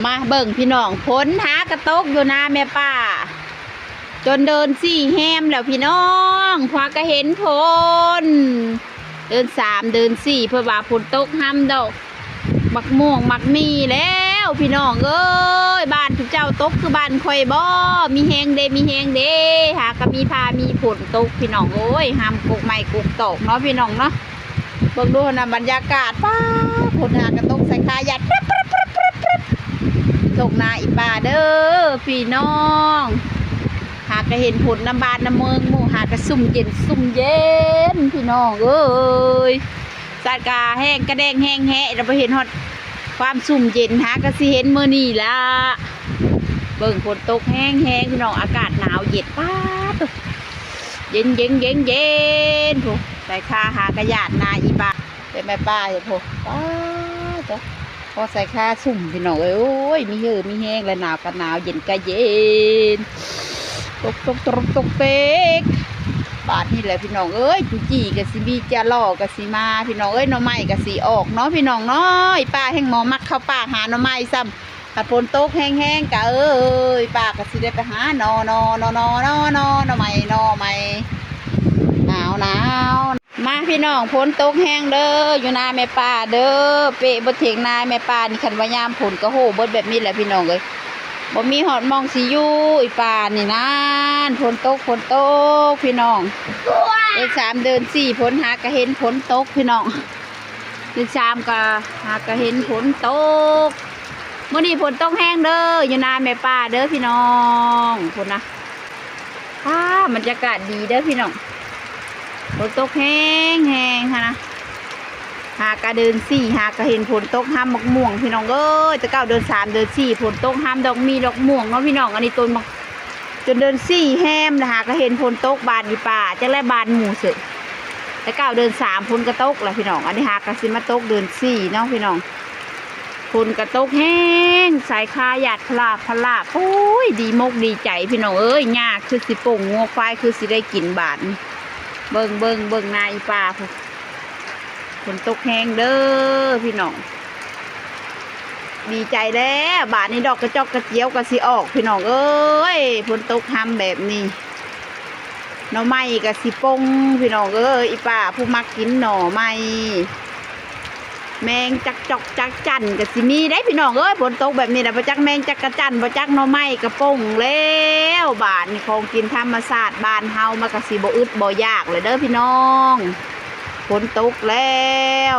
ມາເບິ່ງພີ່ນ້ອງ ຝົນຫາກະຕົກຢູ່ນາແມ່ປ້າ ຈົນເດືອນສີ່ແຮມແລ້ວພີ່ນ້ອງ ຫາກະເຫັນຝົນ. ເດືອນສາມ ເດືອນສີ່ ເພິ່ນວ່າຝົນຕົກຮຳດອກ ໝາກມ່ວງໝາກມີ້ແລ້ວພີ່ນ້ອງເອີຍ. ບ້ານເຈົ້າຕົກຄືບ້ານຂ້ອຍບໍ່? ມີແຮງເດ ມີແຮງເດ ຫາກະມີຟ້າມີຝົນຕົກພີ່ນ້ອງເອີຍ ຮຳກົກໄມ້ກົກຕອກເນາະພີ່ນ້ອງເນາະ. ເບິ່ງດູຫັ້ນນະ ບັນຍາກາດ ປ້າ ຝົນຫາກະຕົກໃສ່ຄາຢາດ ປຶບ ປຶບ ປຶບ ປຶບ ປຶບ ທົ່ງນາອີ່ປ້າເດີພີ່ນ້ອງ. ຫາກະເຫັນຝົນນຳບ້ານນຳເມືອງໝູ່ ຫາກະຊຸ່ມເຢັນ ຊຸ່ມເຢັນພີ່ນ້ອງເອີຍ. ສາດກະແຫ້ງກະແດງແຫ້ງແຮະ ລະບໍ່ເຫັນຮອດຄວາມຊຸ່ມເຢັນ ຫາກະຊິເຫັນມື້ນີ້ລະ. ເບິ່ງຝົນຕົກແຮງໆ ພີ່ນ້ອງ ອາກາດໜາວເຢັນ ປ້າໂທ້ ເຢັນໆໆໆ ພຸ້ນ ໃສ່ຄາຫາກະຢາດນາອີ່ປ້າ ແຕ່ແມ່ປ້າເຫັນພຸ້ນ ປ້າໂທ້ ພໍໃສ່ຄາຊຸ່ມພີ່ນ້ອງເອີຍ. ໂອ້ຍ ມີເຫີມີແຮງ ລະໜາວກະໜາວ ເຢັນກະເຢັນ ຕົກ ຕົກ ຕົກ ຕົກເຕັກ. ບາດນີ້ແຫຼະພີ່ນ້ອງເອີຍ ຈູຈີ່ກະຊິມີ ຈະຫຼໍ່ກະຊິມາພີ່ນ້ອງເອີຍ ໜໍ່ໄມ້ກະຊິອອກເນາະພີ່ນ້ອງເນາະ. ອີ່ປ້າແຮ່ງບໍ່ມັກເຂົ້າປ່າຫາໜໍ່ໄມ້ຊ້ຳ ຄັນຝົນຕົກແຮງໆ ກະເອີຍ ປ້າກະຊິໄດ້ໄປຫາໜໍ່ ໜໍ່ ໜໍ່ ໜໍ່ ໜໍ່ ໜໍ່ ໜໍ່ໄມ້ ໜໍ່ໄມ້ ໜາວໆ. ມາພີ່ນ້ອງ ຝົນຕົກແຮງເດີ ຢູ່ນາແມ່ປ້າເດີ ເປະເບິດຖຽງນາແມ່ປ້ານີ້. ຄັນວ່າຍາມຝົນກະໂຫເບິດແບບນີ້ແຫຼະພີ່ນ້ອງເອີຍ ບໍ່ມີຮອດໝ່ອງຊິຢູ່ ອີ່ປ້ານີ້ນັ້ນ. ຝົນຕົກ ຝົນຕົກພີ່ນ້ອງ ເດືອນສາມ ເດືອນສີ່ ຝົນຫາກະເຫັນຝົນຕົກພີ່ນ້ອງ. ເດືອນສາມກະຫາກະເຫັນຝົນຕົກ ມື້ນີ້ຝົນຕົກແຮງເດີ ຢູ່ນາແມ່ປ້າເດີພີ່ນ້ອງ ພຸ້ນນະ. ອ້າ ບັນຍາກາດດີເດີພີ່ນ້ອງ ຝົນຕົກແຮງໆ ຫັ້ນນະ. ຫາກະເດືອນສີ່ ຫາກະເຫັນຝົນຕົກຮຳໝາກມ່ວງພີ່ນ້ອງເອີຍ. ແຕ່ເກົ່າເດືອນສາມ ເດືອນສີ່ ຝົນຕົກຮຳດອກມີ້ດອກມ່ວງເນາະພີ່ນ້ອງ. ອັນນີ້ຕົ້ນໝາກ ຈົນເດືອນສີ່ແຮມ ຫາກະເຫັນຝົນຕົກ ບາດອີ່ປ້າ ຈັກແລະບາດໝູ່ເສີຍ. ແຕ່ເກົ່າເດືອນສາມ ຝົນກະຕົກລະພີ່ນ້ອງ ອັນນີ້ຫາກະຊິມາຕົກເດືອນສີ່ເນາະພີ່ນ້ອງ. ຝົນກະຕົກແຮງ ໃສ່ຄາຢາດພະລາບພະລາບ ໂອ້ຍ ດີມົກດີໃຈພີ່ນ້ອງເອີຍ. ຫຍ້າຄືຊິປົ່ງ ງົວຄວາຍຄືຊິໄດ້ກິນບາດນີ້. ເບິ່ງ ເບິ່ງ ເບິ່ງນາອີ່ປ້າພຸ້ນ ຝົນຕົກແຮງເດີພີ່ນ້ອງ. ດີໃຈແລ້ວ ບາດນີ້ດອກກະຈອກກະຈຽວກະຊິອອກພີ່ນ້ອງເອີຍ ຝົນຕົກຮຳແບບນີ້. ໜໍ່ໄມ້ກະຊິປົ່ງພີ່ນ້ອງເອີຍ ອີ່ປ້າຜູ້ມັກກິນໜໍ່ໄມ້ ແມງຈັກຈອກຈັກຈັ່ນກະຊິມີໄດ໋ພີ່ນ້ອງເອີຍ. ຝົນຕົກແບບນີ້ລະ ບໍ່ຈັກແມງຈັກກະຈັ່ນ ບໍ່ຈັກໜໍ່ໄມ້ກະປົ່ງແລ້ວ. ບາດນີ້ຂອງກິນທຳມະຊາດບ້ານເຮົາ ມັນກະຊິບໍ່ອຶດບໍ່ຢາກແລ້ວເດີພີ່ນ້ອງ ຝົນຕົກແລ້ວ.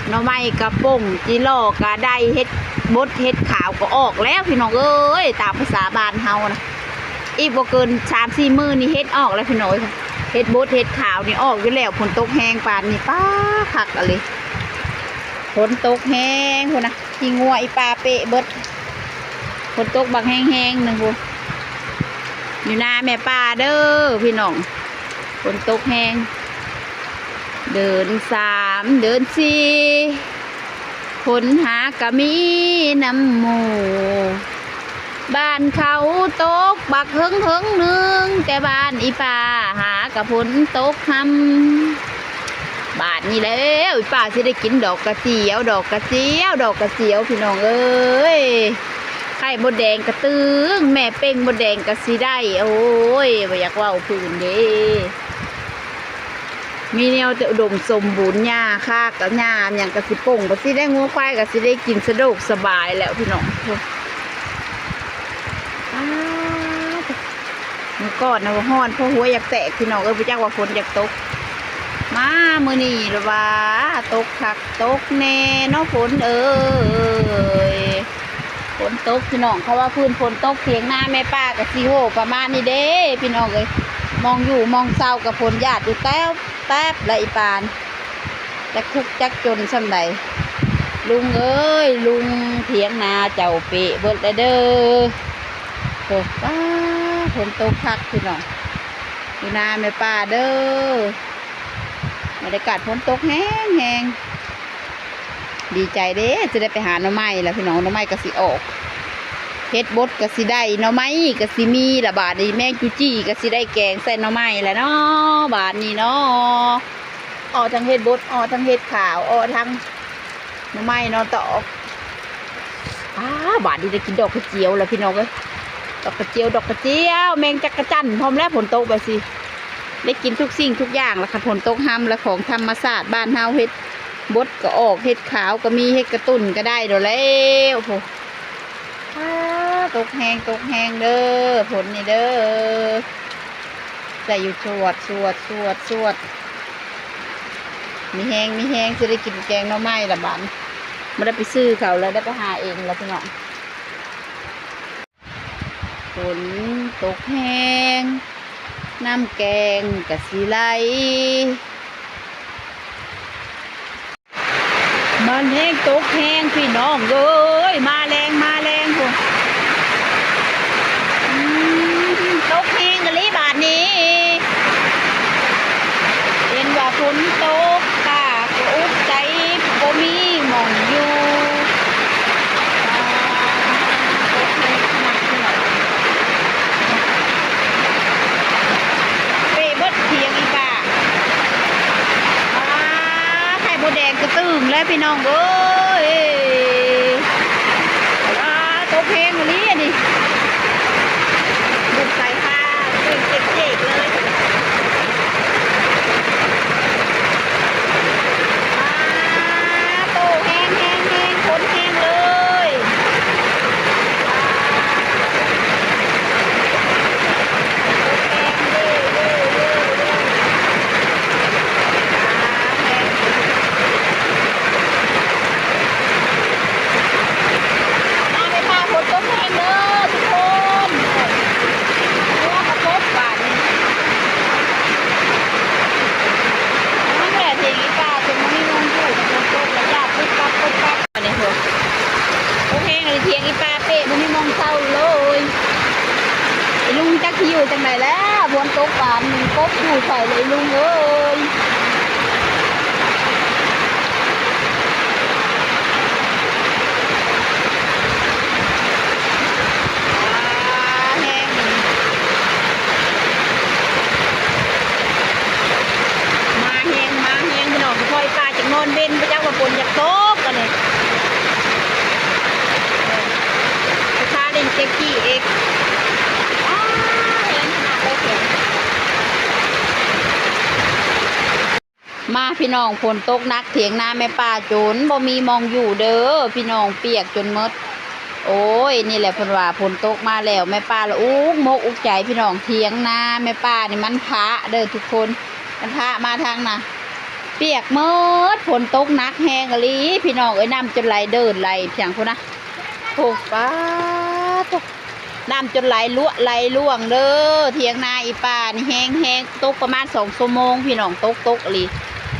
ໜໍ່ໄມ້ກະປົ່ງ ຈີ່ຫຼໍ່ກະໄດ້ ເຫັດບົດເຫັດຂາວກະອອກແລ້ວພີ່ນ້ອງເອີຍ. ຕາມພາສາບ້ານເຮົານະ ອີກບໍ່ເກີນສາມສີ່ມື້ນີ້ເຫັດອອກແລ້ວພີ່ນ້ອງເອີຍ. ເຫັດບົດເຫັດຂາວນີ້ອອກຢູ່ແລ້ວ ຝົນຕົກແຮງປານນີ້ ປ້າ ຄັກອະຫຼີ. ຝົນຕົກແຮງພຸ້ນນະ ຂີ້ງົວອີ່ປ້າເປະເບິດ ຝົນຕົກບັກແຮງໆ ໜຶ່ງພຸ້ນ. ຢູ່ນາແມ່ປ້າເດີພີ່ນ້ອງ ຝົນຕົກແຮງ ເດືອນສາມ ເດືອນສີ່ ຝົນຫາກະມີນຳໝູ່. ບ້ານເຂົາຕົກບັກເຫິງໆ ໜຶ່ງ ແຕ່ບ້ານອີ່ປ້າຫາກະຝົນຕົກຮຳ. ບາດນີ້ແລ້ວ ອີ່ປ້າຊິໄດ້ກິນດອກກະຈຽວ ດອກກະຈຽວ ດອກກະຈຽວພີ່ນ້ອງເອີຍ. ໄຂ່ມົດແດງກະຕຶງ ແມ່ເປັ່ງມົດແດງກະຊິໄດ້ ໂອ້ຍ ບໍ່ຢາກເວົ້າພື້ນເດ້. ມີແນວແຕ່ອຸດົມສົມບູນ ຫຍ້າຄາກະຫຍ້າຫຍັງກະຊິປົ່ງ ກະຊິໄດ້ ງົວຄວາຍກະຊິໄດ້ກິນສະດວກສະບາຍແລ້ວພີ່ນ້ອງ. ອ້າ ມື້ກ່ອນນະຮ້ອນ ເພາະຫົວຢາກແຕກພີ່ນ້ອງເອີຍ ບໍ່ຈັກວ່າຝົນຢາກຕົກ. ມາມື້ນີ້ລະວ່າຕົກຄັກຕົກແນ່ເນາະຝົນເອີຍ. ຝົນຕົກພີ່ນ້ອງ ເພາະວ່າພື້ນຝົນຕົກ ຖຽງນາແມ່ປ້າກະຊິໂຫປະມານນີ້ເດ້ພີ່ນ້ອງເອີຍ. ໝ່ອງຢູ່ໝ່ອງເຊົາກະຝົນຢາດຢູ່ແຕັບແຕັບລະອີ່ປານ ຈັກທຸກຈັກຈົນສ່ຳໃດ. ລຸງເອີຍ ລຸງ ຖຽງນາເຈົ້າເປະເບິດແລ້ວເດີ. ໂອ້ ປ້າ ຝົນຕົກຄັກພີ່ນ້ອງ ຢູ່ນາແມ່ປ້າເດີ. ບັນຍາກາດຝົນຕົກແຮງໆ ດີໃຈເດ້ ຈະໄດ້ໄປຫາໜໍ່ໄມ້ລະພີ່ນ້ອງ ໜໍ່ໄມ້ກະຊິອອກ ເຫັດບົດກະຊິໄດ້ ໜໍ່ໄມ້ກະຊິມີລະ. ບາດນີ້ແມງຈູຈີ່ກະຊິໄດ້ແກງໃສ່ໜໍ່ໄມ້ລະເນາະ ບາດນີ້ເນາະ. ເອາະທັງເຫັດບົດ ເອາະທັງເຫັດຂາວ ເອາະທັງໜໍ່ໄມ້ເນາະ ຕອກ ອ້າ ບາດນີ້ໄດ້ກິນດອກກະຈຽວແລ້ວພີ່ນ້ອງເອີຍ ດອກກະຈຽວ ດອກກະຈຽວ ແມງຈັກກະຈັ່ນພ້ອມແລ້ວ ຝົນຕົກແບບຊີ້ ໄດ້ກິນທຸກສິ່ງທຸກຢ່າງລະ ຄັນຝົນຕົກຮຳລະ ຂອງທຳມະຊາດບ້ານເຮົາ ເຫັດບົດກໍອອກ ເຫັດຂາວກໍມີ ເຫັດກະຕຸ່ນກໍໄດ້ໂດດແລ້ວ ໂອ້ ອ້າ ຕົກແຮງ ຕົກແຮງເດີ ຝົນນີ້ເດີ ໃສ່ຢູ່ ຊວດ ຊວດ ຊວດ ຊວດ ມີແຮງ ມີແຮງ ຊິໄດ້ກິນແກງໜໍ່ໄມ້ລະບາດນີ້ ບໍ່ໄດ້ໄປຊື້ເຂົາລະ ໄດ້ໄປຫາເອງລະພີ່ນ້ອງ. ຝົນຕົກແຮງ ນ້ຳແກງກະຊິໄຫຼ ມັນແຮງຕົກແຮງພີ່ນ້ອງເອີຍ ມາແລງ ມາແລງພຸ້ນ ອືມ ຕົກແຮງອີ່ຫຼີບາດນີ້ ເຫັນວ່າຝົນຕົກ ປາກໍອຸກໃຈ ບໍ່ມີໝ່ອງຢູ່ ເປເບິດຖຽງອີ່ປ້າ ອ້າ ໄຂ່ມົດແດງກະຕຶ້ງແລ້ວພີ່ນ້ອງເອີຍ ອ້າ ຕົກແຮງອີ່ຫຼີອັນນີ້ ບຸກໃສ່ ເປັນເຈັກໆເລີຍ ປາໂຕ ແຮງໆໆ ຝົນແຮງເລີຍ ປາ ແຮງເດີ ເດີ ເດີ ເດີ ປາແຮງ ມາແມ່ປ້າ ຝົນຕົກແຮງເດີທຸກຄົນ ເຮືອກະທົບບາດນີ້ ມັນແດດເຫັນອີ່ປ້າ ຈົນບໍ່ມີມຸງຢູ່ ຝົນຕົກລະຢາບປຸບປັບ ປຸບປັບ ອັນນີ້ໂຫ ໂອເຄ ອັນນີ້ຖຽງອີ່ປ້າເປະ ບໍ່ມີໝ່ອງເຊົາເລີຍ ອີລຸງຈັກຊິຢູ່ຈັ່ງໃດແລ້ວ ຝົນຕົກປານນີ້ ກົບຢູ່ໃສລະອີລຸງເອີຍ. ມາແຮງ ມາແຮງ ພີ່ນ້ອງ ຄ່ອຍປາຈາກນອນເວັນ ບໍ່ຈັກວ່າຝົນຢາກຕົກອັນນີ້ ພາຫຼິ້ນເຈັກກີ້ອີກ ອ້າ ແຮງຂະໜາດເລີຍ ມາພີ່ນ້ອງ ຝົນຕົກໜັກ ຖຽງນາແມ່ປ້າຈົນບໍ່ມີໝ່ອງຢູ່ເດີ ພີ່ນ້ອງ ປຽກຈົນໝົດ ໂອ້ຍ ນີ້ແຫຼະເພິ່ນວ່າຝົນຕົກມາແລ້ວ ແມ່ປ້າລະອຸກມົກອຸກໃຈ ພີ່ນ້ອງ ຖຽງນາແມ່ປ້ານີ້ມັນພະເດີທຸກຄົນ ມັນພະມາທາງນະ ປຽກໝົດ ຝົນຕົກໜັກແຮງອີ່ຫຼີ ພີ່ນ້ອງເອີຍ ນ້ຳຈົນໄຫຼເດີ່ນໄຫຼພຽງພຸ້ນນະ ໂອ້ ປາໂທ້ ນ້ຳຈົນໄຫຼຫຼວ ໄຫຼຫຼວງເດີ ຖຽງນາອີ່ປ້ານີ້ແຮງໆ ຕົກປະມານສອງຊົ່ວໂມງ ພີ່ນ້ອງ ຕົກ ຕົກອີ່ຫຼີ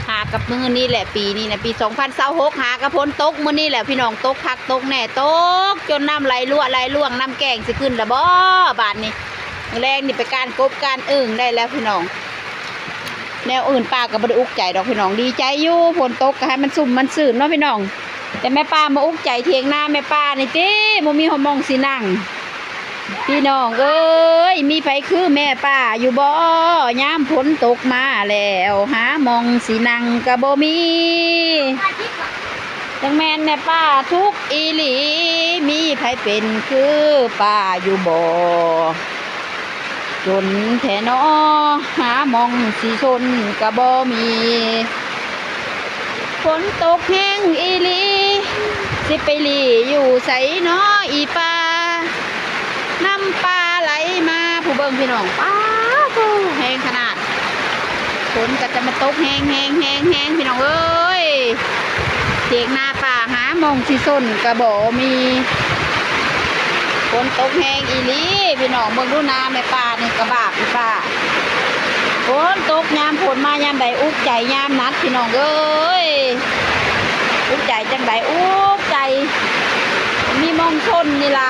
ຫາກັບມື້ນີ້ແຫຼະ ປີນີ້ນະ ປີສອງພັນຊາວຫົກ ຫາກັບຝົນຕົກມື້ນີ້ແຫຼະ ພີ່ນ້ອງ ຕົກຄັກຕົກແນ່ ຕົກຈົນນ້ຳໄຫຼຫຼວ ໄຫຼຫຼວງ ນ້ຳແກ້ງຊິຂຶ້ນລະບໍ ບາດນີ້ ມື້ແລງນີ້ໄປການກົບການອຶ່ງໄດ້ແລ້ວ ພີ່ນ້ອງ ແນວອື່ນປ້າກໍບໍ່ໄດ້ອຸກໃຈດອກ ພີ່ນ້ອງ ດີໃຈຢູ່ ຝົນຕົກກໍໃຫ້ມັນຊຸ່ມມັນຊື່ນເນາະ ພີ່ນ້ອງ. ແຕ່ແມ່ປ້າມາອຸກໃຈຖຽງນາແມ່ປ້ານີ້ຕິ ບໍ່ມີຫົວໝ່ອງຊິນັ່ງ ພີ່ນ້ອງເອີຍ ມີໃຜຄືແມ່ປ້າຢູ່ບໍ່? ຍາມຝົນຕົກມາແລ້ວ ຫາໝ່ອງຊິນັ່ງກະບໍ່ມີ ຈັ່ງແມ່ນແມ່ປ້າທຸກອີ່ຫຼີ ມີໃຜເປັນຄືປ້າຢູ່ບໍ່? ຈົນແທ້ນໍ ຫາໝ່ອງຊິຊົນກະບໍ່ມີ ຝົນຕົກແຮງອີ່ຫຼີ ຊິໄປຫຼີ່ຢູ່ໃສນໍອີ່ປ້າ ນ້ຳປ່າໄຫຼມາ ຜູ້ເບິ່ງພີ່ນ້ອງ ປ້າໂທ້ ແຮງຂະໜາດ ຝົນກະຈະມາຕົກແຮງໆໆ ພີ່ນ້ອງເອີຍ ຖຽງນາປ້າຫາໝ່ອງຊິຊົນກະບໍ່ມີ ຝົນຕົກແຮງອີ່ຫຼີ ພີ່ນ້ອງເບິ່ງດູ ນາແມ່ປ້ານີ້ກະບາກອີ່ປ້າ ຝົນຕົກຍາມຝົນມາຍາມໃດ ອຸກໃຈຍາມນັ້ນ ພີ່ນ້ອງເອີຍ ອຸກໃຈຈັ່ງໃດ ອຸກໃຈ ມີໝ່ອງຊົນນີ້ລະ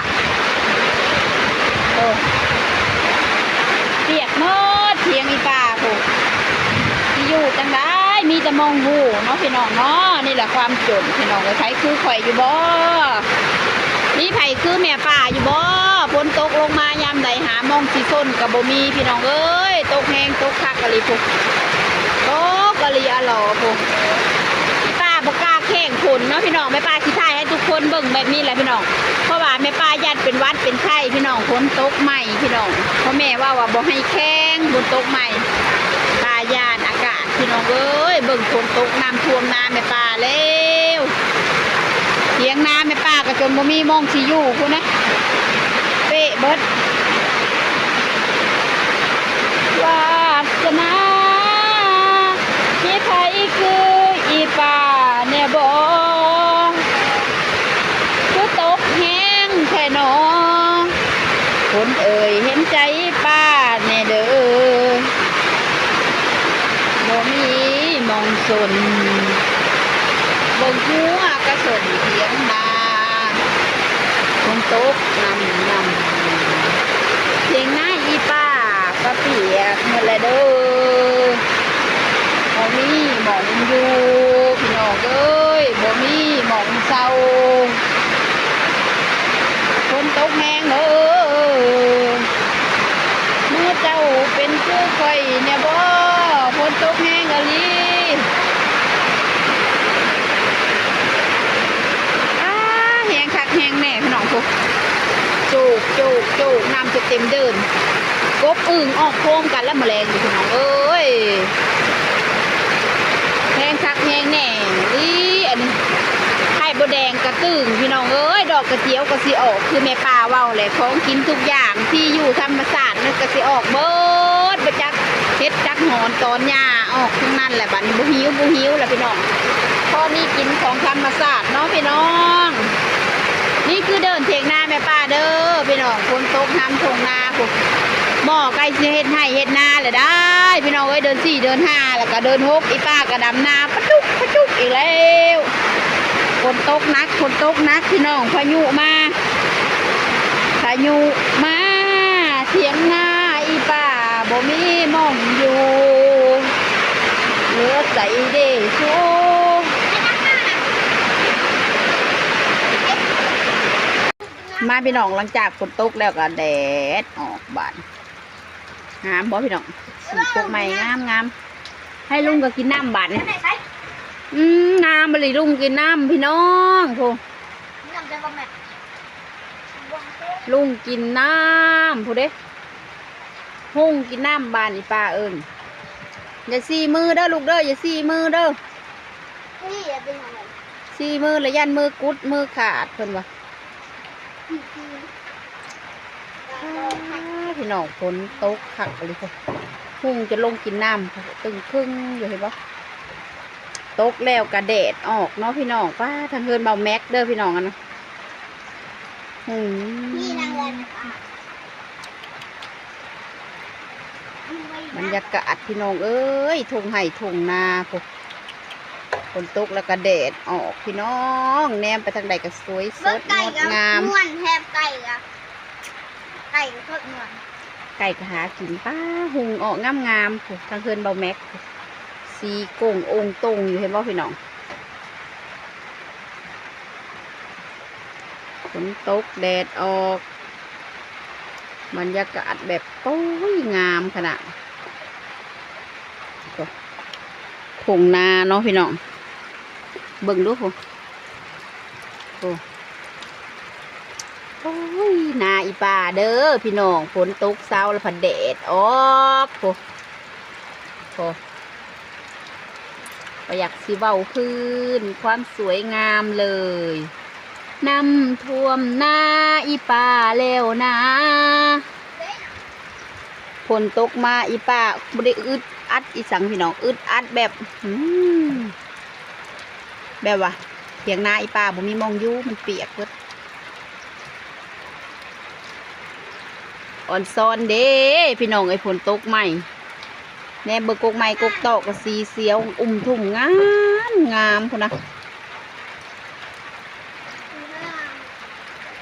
ໂອ້ ປຽກໝົດຖຽງອີ່ປ້າພຸ້ນ ຊິຢູ່ຈັ່ງໃດ ມີແຕ່ໝ່ອງຫູ່ເນາະ ພີ່ນ້ອງເນາະ ນີ້ແຫຼະຄວາມຈົນ ພີ່ນ້ອງເອີຍ ໃຜຄືຂ້ອຍຢູ່ບໍ່? ມີໃຜຄືແມ່ປ້າຢູ່ບໍ່? ຝົນຕົກລົງມາຍາມໃດ ຫາໝ່ອງຊິຊົນກະບໍ່ມີ ພີ່ນ້ອງເອີຍ ຕົກແຮງຕົກຄັກອີ່ຫຼີພຸ້ນ ຕົກອີ່ຫຼີອະຫຼໍພຸ້ນ ອີ່ປ້າບໍ່ກ້າແຄ ງຝົນເນາະພີ່ນ້ອງ, ແມ່ປ້າຊິຖ່າຍໃຫ້ທຸກຄົນເບິ່ງແບບນີ້ແຫຼະພີ່ນ້ອງ, ເພາະວ່າແມ່ປ້າຢ້ານເປັນຫວັດເປັນໄຂ້ພີ່ນ້ອງ. ຝົນຕົກໃໝ່ພີ່ນ້ອງ, ພໍ່ແມ່ເວົ້າວ່າບໍ່ໃຫ້ແຂ່ງ ຝົນຕົກໃໝ່. ປ້າຢ້ານອາກາດພີ່ນ້ອງເອີຍ, ເບິ່ງຝົນຕົກ ນ້ຳຖ້ວມນາແມ່ປ້າແລ້ວ. ຖຽງນາແມ່ປ້າກໍຈົນບໍ່ມີໝ່ອງຊິຢູ່ພຸ້ນນະ, ເປະເບິດ. ວາສະໜາ ມີໃຜຄືອີ່ປ້າແດ່ບໍ? ຄືຕົກແຮງແທ້ໜໍ ຄົນເອີຍ ເຫັນໃຈປ້າແດ່ເດີ້. ບໍ່ມີໝ່ອງຊົນ ເບິ່ງຫົວກະຊົນຖຽງນາ. ຝົນຕົກໜ່ຳໆ ຖຽງນາອີ່ປ້າກະປຽກໝົດແລ້ວເດີ້. ບໍ່ມີໝ່ອງຢູ່ພີ່ນ້ອງເອີຍ, ບໍ່ມີໝ່ອງເຊົາ. ຝົນຕົກແຮງເດີ້. ໝູ່ເຈົ້າເປັນຄືຂ້ອຍແດ່ບໍ? ຝົນຕົກແຮງອີ່ຫຼີ. ອ້າ ແຮງຄັກແຮງແນ່ພີ່ນ້ອງ. ໂອ້ ໂຈກ ໂຈກ ໂຈກ ນ້ຳຈະເຕັມເດີ່ນ. ກົບອຶ່ງອອກໂຄມກັນລະມື້ແລງນີ້ພີ່ນ້ອງເອີຍ. ແຮງຄັກແຮງແນ່ອີ່ຫຼີອັນນີ້. ໄຂ່ມົດແດງກະຕຶ້ງພີ່ນ້ອງເອີຍ, ດອກກະຈຽວກໍຊິອອກ ຄືແມ່ປ້າເວົ້າແຫຼະ. ຂອງກິນທຸກຢ່າງທີ່ຢູ່ທຳມະຊາດມັນກໍຊິອອກເບິດ, ບໍ່ຈັກເຫັດຈັກຫອນ ຕອນຫຍ້າອອກທັງນັ້ນແຫຼະ. ບັດນີ້ບໍ່ຫິວ ບໍ່ຫິວລະພີ່ນ້ອງ, ພໍມີກິນຂອງທຳມະຊາດເນາະພີ່ນ້ອງ. ນີ້ຄືເດີ່ນຖຽງນາແມ່ປ້າເດີພີ່ນ້ອງ. ຝົນຕົກນຳທົ່ງນາພຸ້ນ, ໝໍ້ໃກ້ຊິເຮັດໄຮ່ເຮັດນາແລ້ວໄດ໋ພີ່ນ້ອງເອີຍ. ເດືອນສີ່ເດືອນຫ້າ ແລ້ວກະເດືອນຫົກ ອີ່ປ້າກະດຳນາປະຈຸກປະຈຸກອີກແລ້ວ. ຝົນຕົກໜັກ ຝົນຕົກໜັກພີ່ນ້ອງ, ພາຍຸມາ ພາຍຸມາ. ຖຽງນາອີ່ປ້າບໍ່ມີໝ່ອງຢູ່ ເຫຼືອໃສເດຊູ. ມາພີ່ນ້ອງ, ຫຼັງຈາກຝົນຕົກແລ້ວກໍແດດອອກບາດ. ງາມບໍ່ພີ່ນ້ອງ? ສີກົກໄມ້ງາມໆ. ໃຫ້ລຸງກໍກິນນ້ຳບາດນີ້. ອືມ ງາມອີ່ຫຼີ, ລຸງກິນນ້ຳພີ່ນ້ອງ. ໂອ້ ລຸງກິນນ້ຳພຸ້ນເດ້. ຮຸ່ງກິນນ້ຳບາດນີ້ປ້າເອີ້ນ. ຢ່າສີ່ມືເດີລູກເດີ, ຢ່າສີ່ມືເດີ. ສີ່ມືລະຢ້ານມືກຸດມືຂາດເພິ່ນວ່າ. ອ້າ ພີ່ນ້ອງ, ຝົນຕົກຄັກອີ່ຫຼີພຸ້ນ. ຮຸ່ງຈະລົງກິນນ້ຳຕຶງຄຶ່ງຢູ່ ເຫັນບໍ່? ຕົກແລ້ວກະແດດອອກເນາະພີ່ນ້ອງ. ປ້າ ທາງເຮືອນເບົາແມັກເດີພີ່ນ້ອງ. ອັນນັ້ນ ອືມ ບັນຍາກາດພີ່ນ້ອງເອີຍ, ທົ່ງໄຮ່ທົ່ງນາພຸ້ນ. ຝົນຕົກແລ້ວກະແດດອອກພີ່ນ້ອງ, ແນມໄປທາງໃດກະສວຍສົດງົດງາມ. ແຖມໄກ່ກະມ່ວນ ແຖມໄກ່ກະ ໄກ່ກະສົດມ່ວນ. ໄກ່ກະຫາກິນ. ປ້າ ຮຸ່ງອອກງາມໆພຸ້ນ, ທາງເຮືອນເບົາແມັກ ສີກົງອົງຕົງຢູ່ ເຫັນບໍ່ພີ່ນ້ອງ? ຝົນຕົກແດດອອກ, ບັນຍາກາດແບບ ໂອ້ຍ ງາມຂະໜາດ. ທົ່ງນາເນາະພີ່ນ້ອງ, ເບິ່ງດູພຸ້ນ. ໂອ້ ໂອ້ຍ ນາອີ່ປ້າເດີພີ່ນ້ອງ, ຝົນຕົກເຊົາແລ້ວພັດແດດອອກ. ໂອ້ ໂອ້ ບໍ່ຢາກຊິເວົ້າຄືນຄວາມສວຍງາມເລີຍ. ນ້ຳຖ້ວມນາອີ່ປ້າແລ້ວນາ. ຝົນຕົກມາອີ່ປ້າບໍ່ໄດ້ອຶດອັດອີ່ສັງພີ່ນ້ອງ, ອຶດອັດແບບ ອືມ ແບບວ່າຖຽງນາອີ່ປ້າບໍ່ມີໝ່ອງຢູ່, ມັນປຽກເບິດ. ອອນຊອນເດ້ພີ່ນ້ອງເອີຍ, ຝົນຕົກໃໝ່. ແນມເບິ່ງກົກໄມ້ກົກຕອກກໍສີຂຽວອຸ້ມທຸ່ມງາມໆພຸ້ນນະ.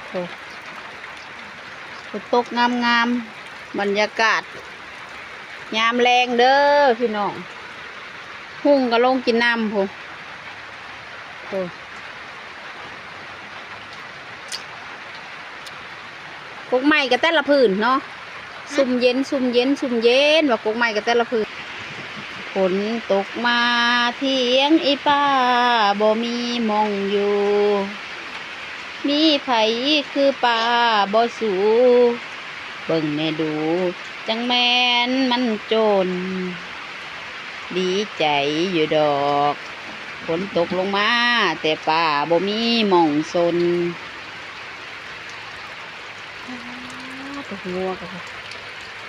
ໂອ້ ຝົນຕົກງາມໆ, ບັນຍາກາດຍາມແລງເດີພີ່ນ້ອງ. ຮຸ່ງກໍລົງກິນນ້ຳພຸ້ນ. ໂອ້ ກົກໄມ້ກໍແຕ່ລະຜືນເນາະ, ຊຸ່ມເຢັນ ຊຸ່ມເຢັນ ຊຸ່ມເຢັນ ວ່າກົກໄມ້ກໍແຕ່ລະຜືນ. ຝົນຕົກມາຖຽງອີ່ປ້າບໍ່ມີໝ່ອງຢູ່ ມີໃຜຄືປ້າບໍ່ສູ້ ເບິ່ງແນ່ດູ ຈັ່ງແມ່ນມັນຈົນ ດີໃຈຢູ່ດອກ ຝົນຕົກລົງມາ ແຕ່ປ້າບໍ່ມີໝ່ອງຊົນ. ອ່າ ຕົກງົວກໍ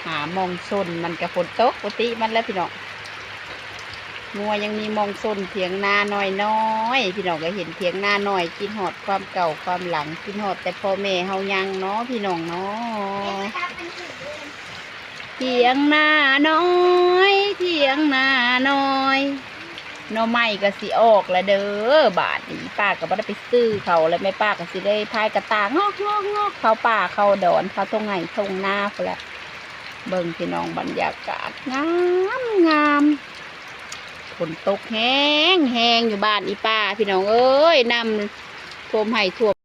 ຫາໝ່ອງຊົນ ມັນກໍຝົນຕົກປົກກະຕິມັນແຫຼະພີ່ນ້ອງ. ງົວຍັງມີໝ່ອງຊົນ ຖຽງນານ້ອຍໆ ພີ່ນ້ອງກໍເຫັນຖຽງນານ້ອຍ ຄິດຮອດຄວາມເກົ່າຄວາມຫຼັງ ຄິດຮອດແຕ່ພໍ່ແມ່ເຮົາຍັງເນາະ ພີ່ນ້ອງເນາະ. ຖຽງນານ້ອຍ ຖຽງນານ້ອຍ ໜໍ່ໄມ້ກໍຊິອອກລະເດີ ບາດນີ້ປ້າກໍບໍ່ໄດ້ໄປຊື້ເຂົ້າ ແລ້ວແມ່ປ້າກໍຊິໄດ້ພາຍກະຕ່າງອກໆໆ ເຂົ້າປ່າເຂົ້າດອນ ເຂົ້າທົ່ງໄຮ່ທົ່ງນາພຸ້ນລະ. ເບິ່ງພີ່ນ້ອງ ບັນຍາກາດງາມງາມ ຝົນຕົກແຮງແຮງຢູ່ບ້ານອີ່ປ້າ ພີ່ນ້ອງເອີຍ ນ້ຳຖ້ວມໄຮ່ຖ້ວມ